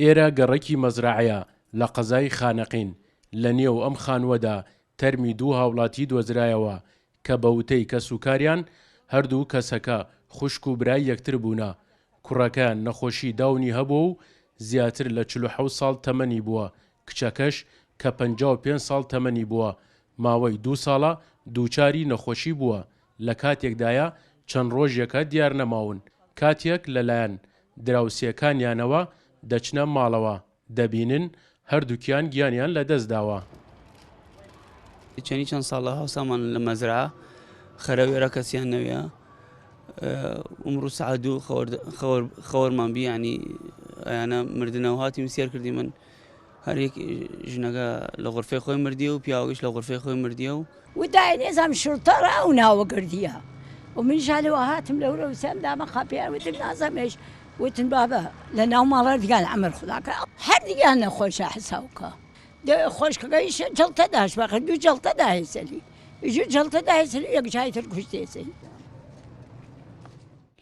ئێرە گەڕەکی مەزرەعەیە لە قەزای خانەقین، لە نێو ئەم خانووەدا تەرمی دوو هاوڵاتی دۆزرایەوە کە بە وتەی کەسوکاریان هەردوو کەسەکە خوشک و برای یەکتر بوونە، کوڕەکەیان نەخۆشی داونی هەبووە و زیاتر لە 47 ساڵ تەمەنی بووە، کچەکەش کە 55 ساڵ تەمەنی بووە ماوەی دوو ساڵە دووچاری نەخۆشی بووە، لە کاتێکدایە چەند ڕۆژێکە دیارنەماون، کاتێک لەلایەن دراوسێکانیانەوە دەچنە ماڵەوە دەبینن هەردووکیان گیانیان لەدەستداوە. چەنی چەند ساڵە هاوسامان لە مەزرا خەرەوێرە کەسیان نەویە ئمڕوو سەعات دوو خەوەرمان بی ینی ئەیانە مردنەوە هاتیم سێر کردی من هەریەک ژنەکە لە غرفەی خۆی مردیە و پیاوەکەش لە غرفەی خۆی مردیە و وتای نێزام شرطە را ئەو ناوە گردیە و منیش هەلەوە هاتم لەورە وسام دامە قاپیان وتم نازانم وتن بابە لە ناو ماڵە دیگان ئەمر خوداکە هەر دیگان نەخۆشە حساوکە خۆشکەکەیش جەڵتە داشت بەخە دوو جەڵتە داهێسەلی ژ جەڵتە داهێسەلی یەک جای تر کوشتێسەی.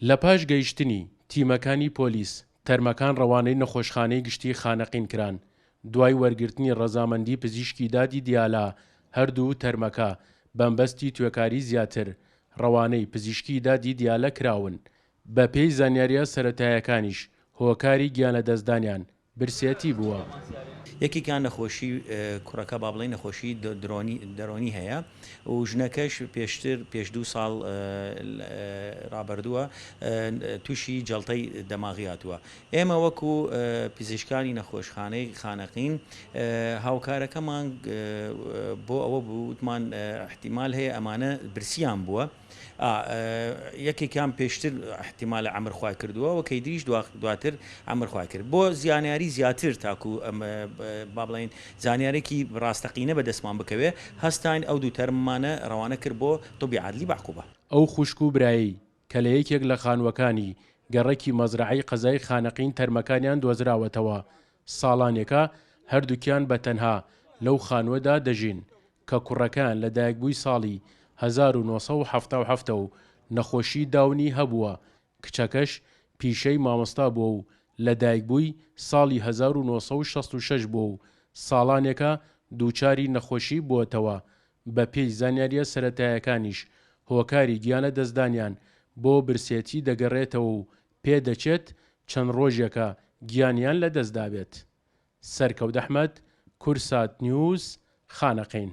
لە پاش گەیشتنی تیمەکانی پۆلیس تەرمەکان ڕەوانەی نەخۆشخانەی گشتیی خانەقین کران، دوای وەرگرتنی ڕەزامەندی پزیشکی دادی دیالە، هەردوو تەرمەکە بەمبەستی توێکاری زیاتر ڕەوانەی پزیشکی دادی دیالە کراون، بەپێی زانیارییە سەرەتایەکانیش هۆکاری گیانلەدەستدانیان برسێتی بووە. یەکێکیان نەخۆشی کوڕەکە با بڵێین نەخۆشی درۆنی دەرۆنی هەیە و ژنەکەش پێشتر پێش دوو ساڵ ڕابردووە تووشی جەڵتەی دەماغی هاتووە ئێمە وەکو پزیشکانی نەخۆشخانەی خانەقین هاوکارەکەمان بۆ ئەوە بوو وتمان احتیمال هەیە ئەمانە برسیان بووە یەکێکیان پێشتر احتیمالە عەمر خوای کردووە و کەیدریش دواتر عەمر خوای کرد بۆ زیانیاری زیاتر تاکو با بڵێین زانیارێکی ڕاستەقینە بە دەستمان بکەوێ هەستاین ئەو دوو تەرممانە ڕەوانە کرد بۆ طبی عدلی بەعقوبە. ئەو خوشک و برایەی کە لە یەکێک لە خانووەکانی گەڕەکی مەزرەعەی قەزای خانەقین تەرمەکانیان دۆزراوەتەوە، ساڵانێکە هەردووکیان بە تەنها لەو خانووەدا دەژین کە کوڕەکەیان لەدایکبووی ساڵی 1977 ە و نەخۆشی داونی هەبووە، کچەکەش پیشەی مامۆستا بووە و لەدایکبووی ساڵی 1966 بووە و ساڵانێکە دووچاری نەخۆشی بووەتەوە، بەپێی زانیارییە سەرەتایەکانیش هۆکاری گیانلەدەستدانیان بۆ برسێتی دەگەڕێتەوە و پێدەچێت چەند ڕۆژێکە گیانیان لەدەستدابێت. سەرکەوت ئەحمەد، کوردسات نیوز، خانەقین.